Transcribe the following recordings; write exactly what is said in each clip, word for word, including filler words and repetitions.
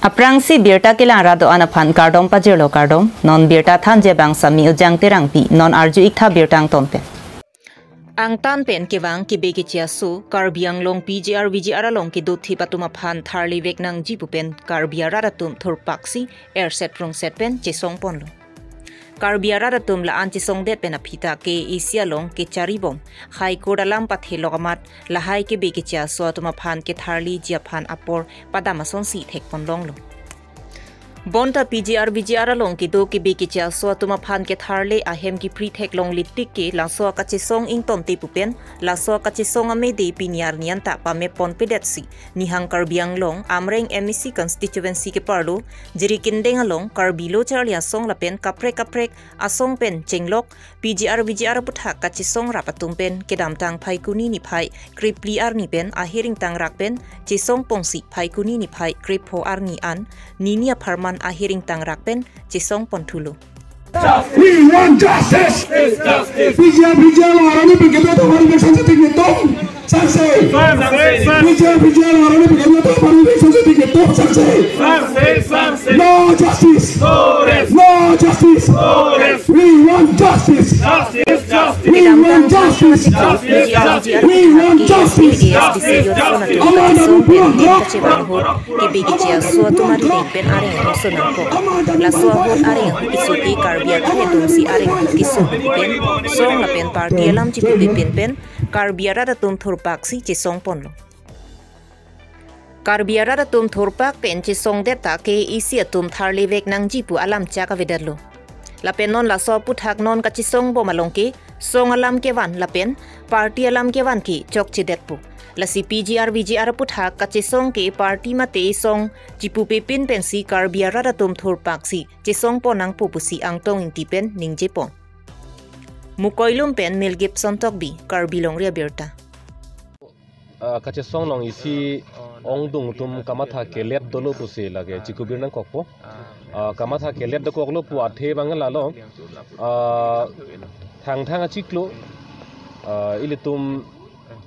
Aphrangsi birta kelang ra do-an aphan kardom pajirlo, kardom. Non birta thanji abang Sami Ujang Terangpi, non arju-ik tha birta angton pen. Angtan pen kevang kebe keche aso, Karbi Anglong P G R V G R along kedothip atum aphan tharlevek nangji pu pen Karbi arat atum thurpaksi erset rungset pen chesong ponlo. Karbi arat atum la-an chesongdet pen aphi ta K A A C along kecharibom High Court alam pathelok amat lahai kebe keche aso atum aphan ketharleji aphan apor padam asonsi thek ponlonglo. Bonta P G R V G R along kedo kebe keche aso atum aphan ketharle ahem kepri theklongle tik ke laso akachesong ingtonte pu pen laso akachesong amede pini arni anta pamep ponpedetsi Nihang Karbi Anglong Amreng M A C constituency keparlo Jirikindeng along Karbi Lo Charli Asong lapen kaprek kaprek asong pen chenglok P G R V G R aputhak kachesong rap atum pen kedamtang Phaikuni niphai krepli arni pen ahir ingtangrak pen chesong ponsi Phaikuni niphai krepho arni an nini apharman ahir ingtangrak pen chesong ponthulo. We want justice. P G R, P G R along arani pen kedo atum aphan eviction sangse tik netum sangse. P G R, P G R along arani pen kedo atum aphan eviction sangse tik netum sangse. No justice. No justice. We want justice. We want justice. We want justice. Amar daru pulang kerok. Kebe keche aso atum arideng pen areng ahokso nangkok. Laso ahut areng ahok keso ke Karbi akhei atumsi areng ahok keso pen song lapen party alam chipupe pin pen Karbi arat atum thurpaksi chesong ponlo. Karbi arat atum thurpak pen chesongdet ta K A A C atum tharlevek nangji pu alam chak avedetlo. Lapen non laso aputhak non kachesong bom along ke song alam kevan lapen party alam kevan ke chokchedet pu. Lasi P G R V G R aputhak kachesong ke party mate song chipupe pin pensi Karbi arat atum thurpaksi chesong pon nangpo pusi Angtong Ingti pen ningje pon. Mukoilum pen Mel Gibson Tokbi, Karbi Longri Abirta. Ah, kachesong along isi ongdung atum kamatha kelet dolo pusi lake chikubir nangkokpo. Ah, kamatha kelet dokoklo pu athe abang lalo. Ah, Thangthang achiklo, ah, ilitum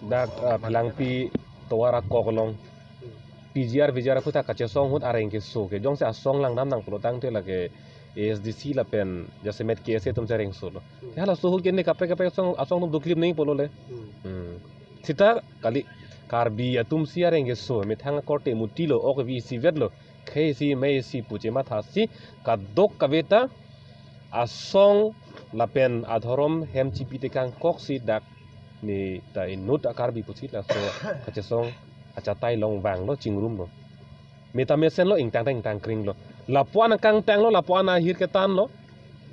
dak, ah, Phelangpi tovar akok along P G R V G R aputhak kachesong ahut areng keso ke jongsi asong langdam nang pulo tangte lake A S D C lapen jasemet K S A atum si areng solo. Halaso ahut ke ne kaprek kaprek asong, asong atum doklip nangji pulo le. Hmm. Sita kali Karbi atumsi areng keso, methang akorte mutilo, ok vi isivetlo, khei isi mei isi pu chemathasi kadokave ta asong lapen adhorom hem chipi tekangkoksi dak ne ta inut a-Karbi pusi laso kachesong achatai along vanglo, chingrumlo. Me ta mesenlo, ingtang ta ingtang kringlo. Lapu-an akangtanglo, lapu-an ahir ketanlo.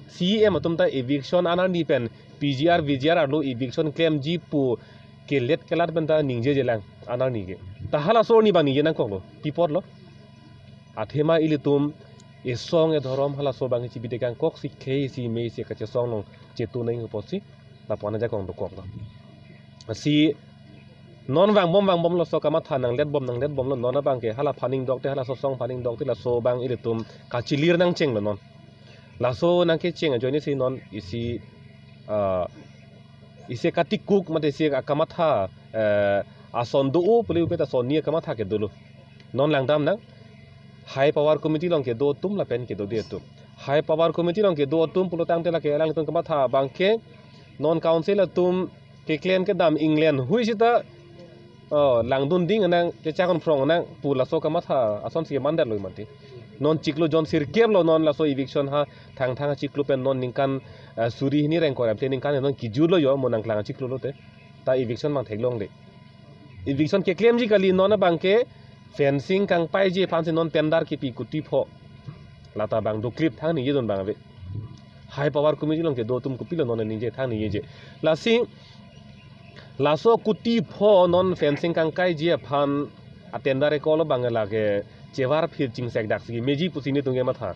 C E M atum ta eviction anarni pen P G R V G R arlo eviction klemji pu kelet kelat pen ta ningjejelang anarni ke. Ta halaso arni abang ningje nangkoklo, pi apotlo. Athema ilitum esong edhorom halaso abang chipi tekangkoksi khei isi mei isi kachesong along chetu nangji apotsi lapu-an ajakong dokoklo. Si non vangbom vangbomlo, so kamatha nangletbom nangletbomlo, non abang ke hala aphan ingdokte, halaso asong aphan ingdokte, laso abang ilitum kachilir nangchenglo non. Laso nangkecheng ajoine si non isi, ah, isi katikuk mate isi akamatha, eh, ason do-o pule upe ta ason ni akamatha kedolo. Non langdam nang High Power Committee along kedo atum lapen kedode atum. High Power Committee along kedo atum pulo tangte lake alanglitum kamatha abang ke non council atum keklem kedam England hui sita, oh, langdun ding anang, kechak konphrong anang pu laso kamatha asonsi mandetlo mati. Non chiklo jon sirkep lo non laso eviction ha Thangthang achiklo pen non ningkan, eh, suri hini rengkor amte ningkan non kijutlo jo, mo nangklang achiklo lote. Ta eviction abang theklongle. Eviction keklemji kali, non abang ke fencing kangpaiji aphansi non tender kipi kuti pho. Lata abang doklip thangningjedun abang ave. High Power Committee along kedo atum kopilo non ningje thangningjeje. Lasi laso kuti pho non fencing kangkaiji aphan a-tender ekol abang lake chevar phir chingsek daksi meji pusi netum kematha.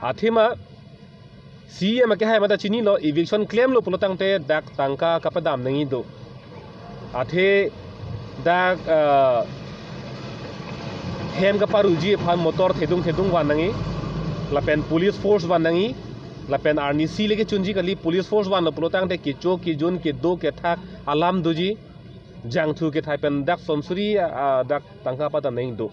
Athema C E M akehai mata chinilo, eviction klemlo pulo tangte dak tangka kapadam nangji do. Athe dak, ah, hem kaparuji aphan motor thedung thedung van nangji, lapen police force van nangji, lapen arnisi le kechunji kali, police force vanlo pulo tangte kecho kejun kedo kethak alam doji, jangthu kethai pen dak sonsuri, ah, dak tangka padam nangji do.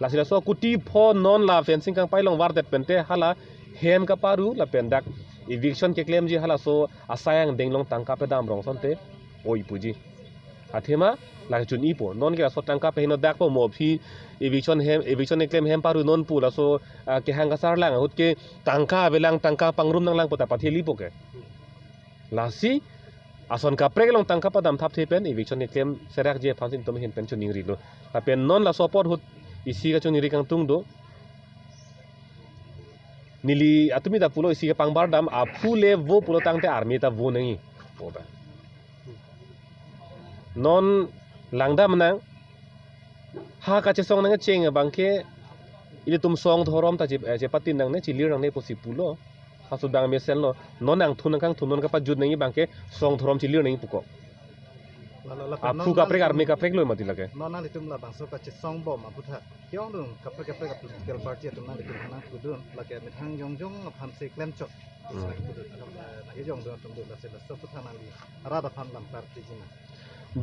Lasi laso kuti pho non la fencing kangpai along vardet pen te hala hem kaparu lapen dak eviction keklemji halaso asai angdeng along tangka pedam rong asonte oi puji. Athema lake chun-ipo. Non ke laso tangka peheno dakpo mo aphi eviction hem, eviction keklem hem paru non pu laso, ah, kehang kasarlang ahut ke tangka avelang, tangka pangrum nanglang pu ta pathelipo ke. Lasi ason kaprek along tangka padam thapthe pen eviction keklem serakji aphan si netum ahin pen chuningrilo. Lapen non laso apor ahut isi kachuningri kangtung do. Neli atum ta pulo isi kepangbar dam aphu le vo pulo tangte army ta vo nangji. Vo ba. Non langdam nang ha kachesong nangcheng abang ke ilitum song dhorom ta che, eh, chepatin nangne, chelir nangne pusi pulo. Haso abang mesenlo. Non nangthun nangkangthun non kapajut nangji abang ke song dhorom chelir nangji puko. Lalo, lalo, aphu non kaprek nang army kaprek lo mati lake. Non nanglitum labangso kachesong bom aputhak kejongdun kaprek kaprek a-political party atum nanglitum aphan nangpudun lake methang jongjong aphan si klemchot. Hmm. Lake pudun, eh, lake jongdun atum do lasi laso aputhak nangli rat aphan lam party jima.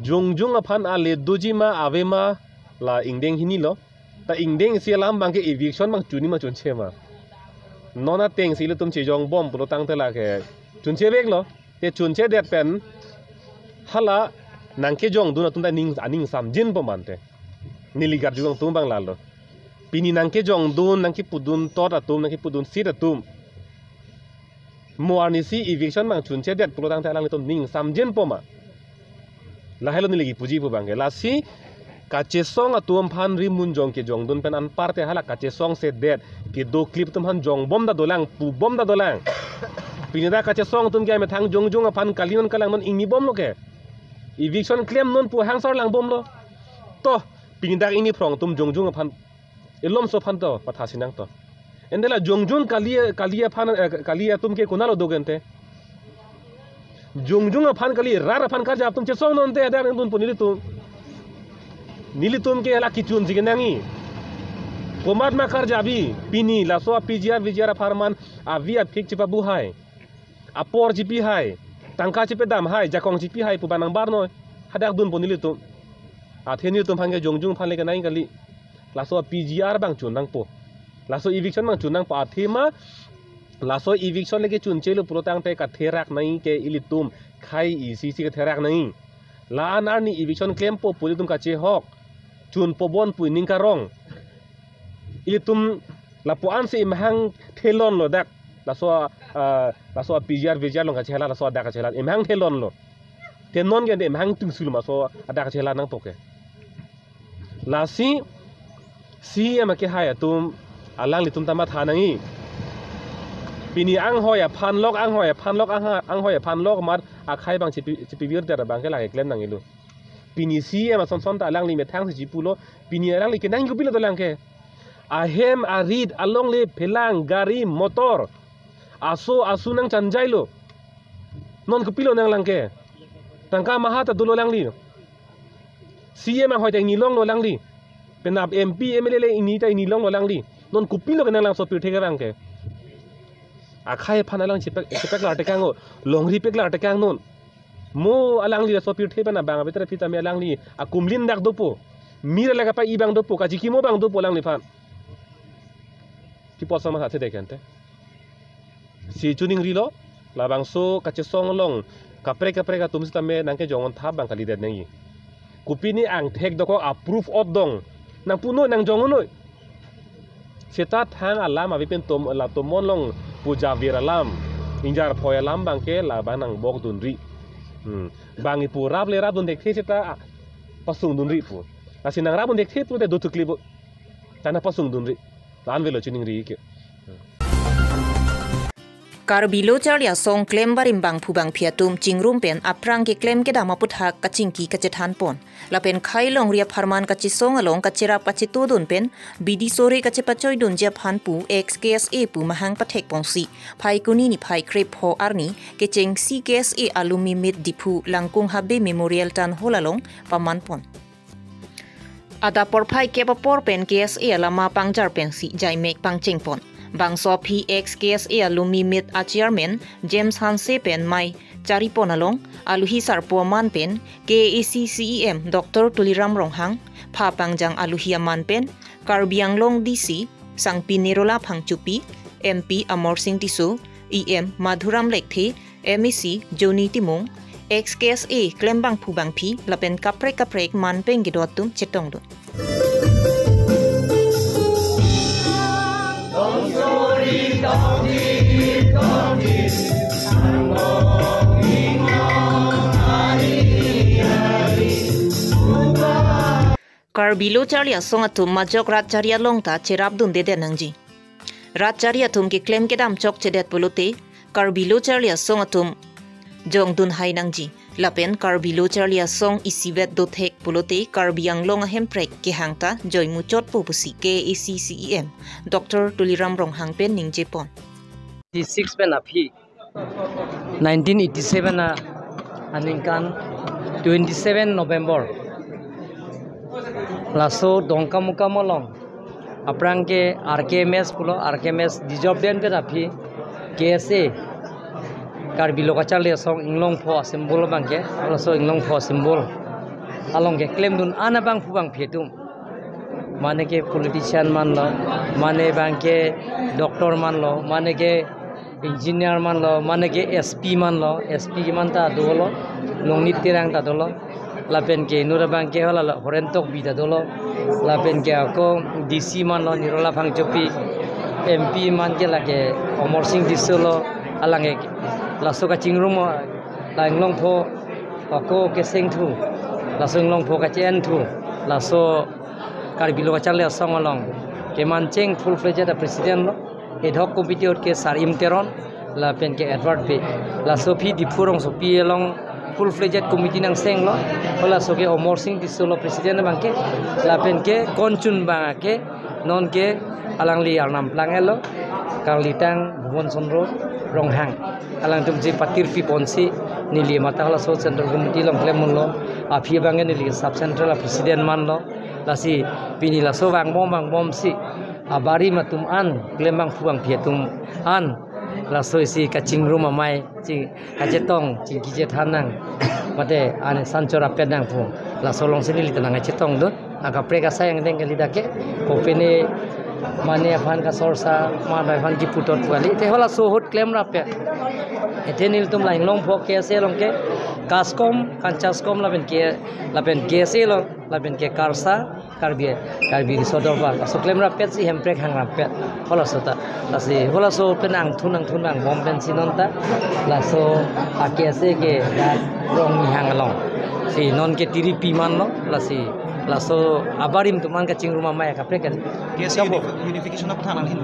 Jongjong aphan ale doji ma ave ma la ingdeng hini lo. Ta ingdeng isi alam abang ke eviction abang chuni ma chunche ma. Non ateng si ilitum chejong bom pulo tangte lake chuncheveklo. Te chunchedet pen hala nangkejongdun atum ta ning, aning samjinpo mante. Neli karju kangtung abang lalo. Pini nangkejongdun, nangkepudun tot atum, nangkepudun sit atum mo arnisi eviction abang chunchedet pulo tangte alanglitum ning samjinpo ma. Lahelo neli kipuji pu abang ke. Lasi kachesong atum aphan rimunjong kejongdun pen anpar te hala kachesong sedet kedo klip atum aphan jongbom ta dolang, pubom ta dolang. Pini dak kachesong atum ke methang jongjong aphan kali non kalang non ingnibomlo ke. Eviction klem non pu hangsar langbomlo. To, pini dak ingni phrong atum jongjong aphan, ilomso aphan to patha sinang to. Ante la jongjong kali, kali aphan, eh, kali atum ke konatlo do ke ante. Jongjong aphan kali, rat aphan karjap atum chesong non te hadak nangdunpo nelitum. Nelitum ke la kechunji kenangji. Komat ma karjapji, pini laso a-P G R, V G R apharman avi aphik chepabu hai. Apor chepi hai, tangka chepedam hai, jakong chepi hai pu abang nangbar noi. Hadak dunpo nelitum. Athe nelitum aphan ke jongjong aphan le kenangji kali. Laso P G R abang chun nangpo. Laso eviction abang chun nangpo athema. Laso eviction le kechunchelo pulo tangte katherak nangji ke ilitum khei isi isi katherak nangji. La-an arni eviction klempo pu ilitum kachehok. Chunpo bon pu ining karong. Ilitum lapu-an si imahang thelonlo dak. Laso, ah, laso P G R, V G R along kachelat, laso adak kachelat. Imahang thelonlo. Te non ke ante imahang tungsul ma laso adak kachelat nangpo ke. Lasi C E M akehai atum alanglitum ta matha nangji. Pini anghoi aphan lok, anghoi aphan lok, angha-, anghoi aphan lok amat akhei abang chepi, chepivirdet abang ke lake klem nangjilo. Pini C E M asonson ta alangli methang si chepulo, pini alangli kenangji kopilo dolang ke. Ahem arit alongle phelang gari motor. Aso asu nangchanjailo. Non kopilo nanglang ke. Tangka maha ta dolo alangli. C E M anghoi ta ingnilonglo alangli. Penap M P, M L A le ingni ta ingnilonglo alangli. Non kopilo kenanglang laso pirthe ke abang ke. Akhei aphan alang chepek, chepek lar tekang o. Longri pek lar tekang non. Mo alangli laso pirthe pen abang abetra pita me alangli akumlin dak dopo. Mir alak apa ibang dopo, kachikimo abang dopo alangliphan. Kiposo ma hathe dekente. Si chuningrilo, labangso kachesong along kaprek kaprek atum sitame nangkejong on thap abang kalidet nangji. Kopine angthek dokok a-proof ot dong. Nangpu noi, nangjong noi. Seta thang alam avi pen tom, la tomon along pu javir alam, ingjar phoi alam abang ke labang nangbok dunri. Hmm. Bang ipu rap le rap dun thekthe seta, ah, pasung dunri pu. Lasi nangrap dun thekthe pu te do thukli bo. Tana pasung dunri. Tan velo chuningri ke. Karbi Lo Charli Asong klem barim bangphu bangphi atum chingrum pen aphrang keklem kedam aputhak kachingki kachethanpon. Lapen khei longri apharman kachesong along kacherap kachetodun pen bidi sore kachepachoidunji aphan pu ex K S A pu mahang pathekponsi Phaikuni niphai krepho arni kechengsi K S A alumni meet Diphu Langkung Habe Memorial Town Hall along pamanpon. Adap porphai kep apor pen K S A alama pangjar pensi jaimek pangchengpon. Bangso aphi ex K S A alumni meet a-chairman James Hanse pen mei charipon along, aluhi sarpo aman pen, K A A C C E M Doctor Tuliram Ronghang, pha pangjang aluhi aman pen, Karbi Anglong D C, Sangpi Nirola Phangchopi, M P Amarsing Tisso, E M Madhuram Lekthe, M A C Johnny Timung, ex K S A klembangphu bangphi, lapen kaprek kaprek man pen kedo atum chetongdun. Karbi Lo Charli Asong atum majok rat chari along ta cherapdundedet nangji. Rat chari atum keklem kedam chokchedet pulote, Karbi Lo Charli Asong atum jongdun hai nangji. Lapen Karbi Lo Charli Asong isivet dothek pulote, Karbi Anglong ahemprek kehang ta joimuchotpo pusi K A A C C E M Doctor Tuliram Ronghang pen ningjepon. Six pen aphi nineteen eighty-seven a, aningkan twenty-seven November, laso Dongkamukam along, aphrang ke R K M S pulo, R K M S dijob den pen aphi K S A, Karbi Lo Kacharli Asong Inglongpho a-symbol abangke, laso Inglongpho a-symbol along keklemdun an abangphu bangphi atum, mane ke politician manlo, mane abangke doctor manlo, mane ke engineer manlo, mane ke S P manlo, S P man ta dolo, Longnit Terang ta dolo, lapen ke inut abangke hala Horen Tokbi ta dolo, lapen ke ako D C manlo, Nirola Phangchopi, M P man ke lake Amarsing Tisso lo, alang ke laso kachingrum la Inglongpho ako kesengthu, laso Inglongpho kachenthu, laso Karbi Lo Kacharli Asong along kemancheng full-fledged a-president lo, ad hoc committee ahut ke Sar Im Teron, lapen ke Edward Bey. Laso aphi Diphu rongsopi along full-fledged committee nangsenglo, halaso ke Amarsing Tisso lo president abangke, lapen ke konchun abangke, non ke alangli arnam plang-etlo, karlitang Bhuban Chandra Ronghang. Alangtum si patirpi ponsi, neli matha halaso central committee along klemdunlo, aphi abangke neli sub central a-president manlo, lasi pini laso vangbom vangbomsi, abarim atum an, klembangphu bangphi atum an, laso isi kachingrum amei, chi kachetong, chingki chethan nang, mate an sanchor apet nangpo, laso alongsi neli ta nangkachetongdun. Akaprek asai angdeng kali dak ke, kopine mane aphan kasorsa, mane aphan kiputot kali. Te halaso ahut klemrap-et. Athe nelitum la Inglongpho K S A along ke, KASCOM, Kanchascom lapen ke, lapen K S A lo, lapen ke KARSA, Karbi, Karbi Riso Dorbar. Laso klemrap-et si hemprek hangrap-et. Halaso ta. Lasi, halaso pen angthun angthun vangbom pensi non ta. Laso a-K S A ke dak Rongni hang along. Si non ke tiripi manlo, lasi. Laso abarim atum an kachingrum amei akaprek kan. K S A unif-, unification aphan nanghin.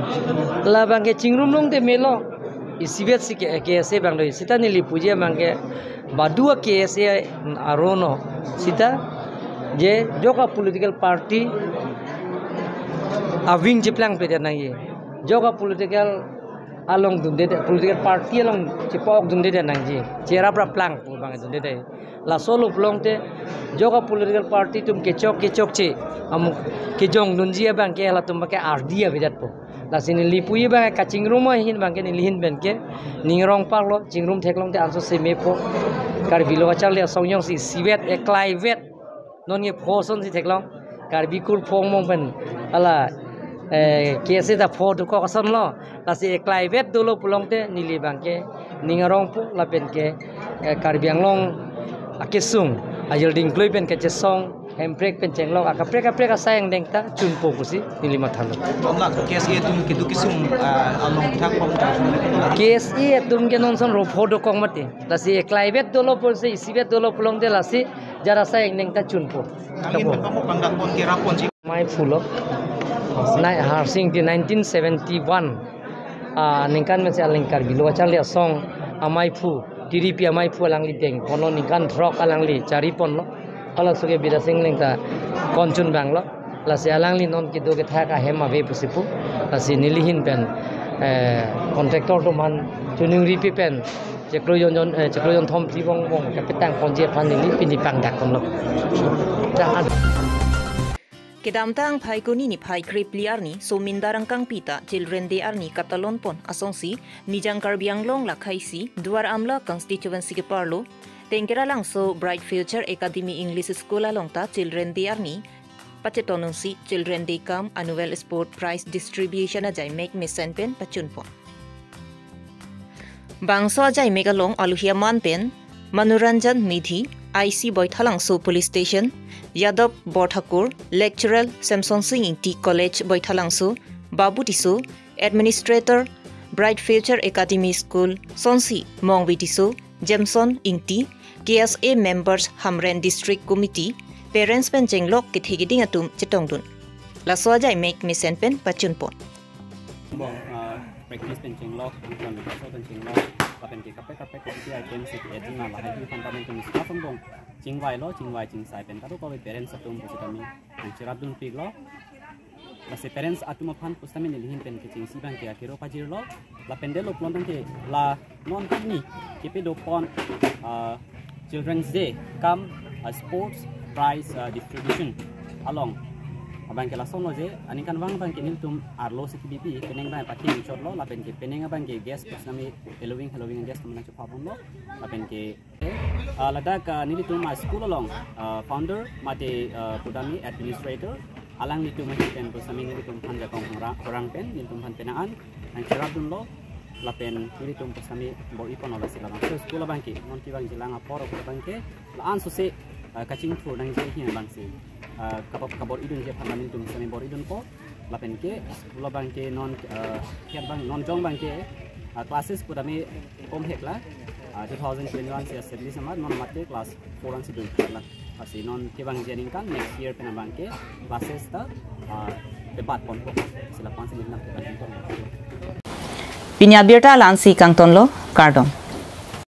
Labang kachingrum longte melo. Isivet si ke, K S A abang do. Sita neli puji abangke badu a-K S A aron o. Sita je jok a-political party a-wing cheplangpledet nangji. Jok a-political along dundedet, political party along chepa-ok dundedet nangji. Cheraprap plangpo abang dundedet. Laso lo pulote jok a-political party atum kechok kechokche, amu kejongdunji abangke halatum abangke ardi avedetpo. Lasi neli puji abang kachingrum ahin abangke neli ahin penke ning arong parlo, chingrum theklongte anso se mepo. Karbi Lo Kacharli Asong jongsi isivet eklaivet non ke pho asonsi theklong. Karbi kur pho mong pen hala, eh, K S A ta pho dokok asonlo. Lasi eklaivet dolo pulote neli abangke ning arongpo lapen ke, eh, Karbi Anglong akesung ajilding klui pen kachesong hemprek pen chenglok akaprek kaprek asai angdeng ta chunpo pusi neli mathalo. Tom la K S A atum kedo kesung, ah, along thak pong ta. K S A atum ke non ason ro pho dokok mati. Lasi eklaivet dolo pusi isivet dolo pulote lasi jara asai angdeng ta chunpo. Nangli Tako. Pangdak pon kera ponji. Amaiphu lo. Nai Harsing di nineteen seventy-one, ah, aningkan pensi aling Karbi Lo Kacharli Asong amaiphu, tiripi amaiphu alangli dengponlo, ningkan throk alangli chariponlo. Halaso ke Bidya Sing Engleng ta konchun abanglo. Lasi alangli non kedo kethak ahem ave pusi pu. Lasi neli ahin pen, eh, contractor atum aphan choningripi pen chiklo jon jon, eh, chiklo jon thom thi bong bong kepetang ponji aphan neli pini pangdak ponlo. Jangan. Kedamtang Phaikuni niphai krepli arni Sominda Rongkangpi ta Children Day arni katalon pon asonsi Nijang Karbi Anglong lakhai isi Duar Amla constituency keparlo Tengkeralangso Bright Future Academy English School along ta Children Day arni pachetonsi Children Day cum Annual Sport Prize Distribution ajaimek mesen pen pachun pon. Bangso ajaimek along aluhi aman pen Manoranjan Medhi, I C Baithalangso Police Station, Yadav Borthakur, Lecturer Semson Sing Ingti College Baithalangso, Babu Tisso, Administrator Bright Future Academy School, Sonsi Mongvi Tisso, Jameson Ingti, K S A members Hamren District Committee, parents pen chenglok kethe keding atum chetongdun. Laso ajaimek mesen pen pachun pon. Bong, ah, practice pen chenglok, angkon rehearsal pen chenglok, lapen ke kaprek kaprek ke items ke ejin na lahai hi fundamental ni sa bong chingvai lo, chingvai chingsai pen kadokave parents atum pusitame nangcherapdunpiklo. Lasi parents atum aphan pusitame nelihin pen kechengsi abangke akero pajirlo, lapen delo pulontangte la non kini kepadopon, ah, Children's Day cum, ah, Sports Prize, ah, Distribution along abangke lasonlo je aningkanvang abangke nelitum arlo si kebibi, penang abang pathi chotlo, lapen ke penang abangke guest pusitame halloween halloween guest atum nangchephabomlo, lapen ke, ah, ladak, ah, nelitum a school along, ah, founder mate, ah, pudami administrator alanglitum ahin pen pusitame nelitum aphan jakong orang orang pen nelitum aphan penang an nangcherapdunlo, lapen nelitum pusitame bor-iponlo. Lasi labangso school abangke non kevangjilang apor abangke la-an sose, ah, kachingthur nangji ahin abangsi, ah, kabor kabor-idunji aphan nelitum pusitame bor-idunpo, lapen ke school abangke non, ah, kiat abang non jong abangke, ah, classes pudami komhek la, ah, two thousand twenty-one si assembly semat non mate class four an si dun la. Lasi non kevangji aningkan next year pen abangke classes ta, ah, debat ponpo. Sila pon si nang debat ponpo. Pini abirta la-ansi kangtonlo, kardom.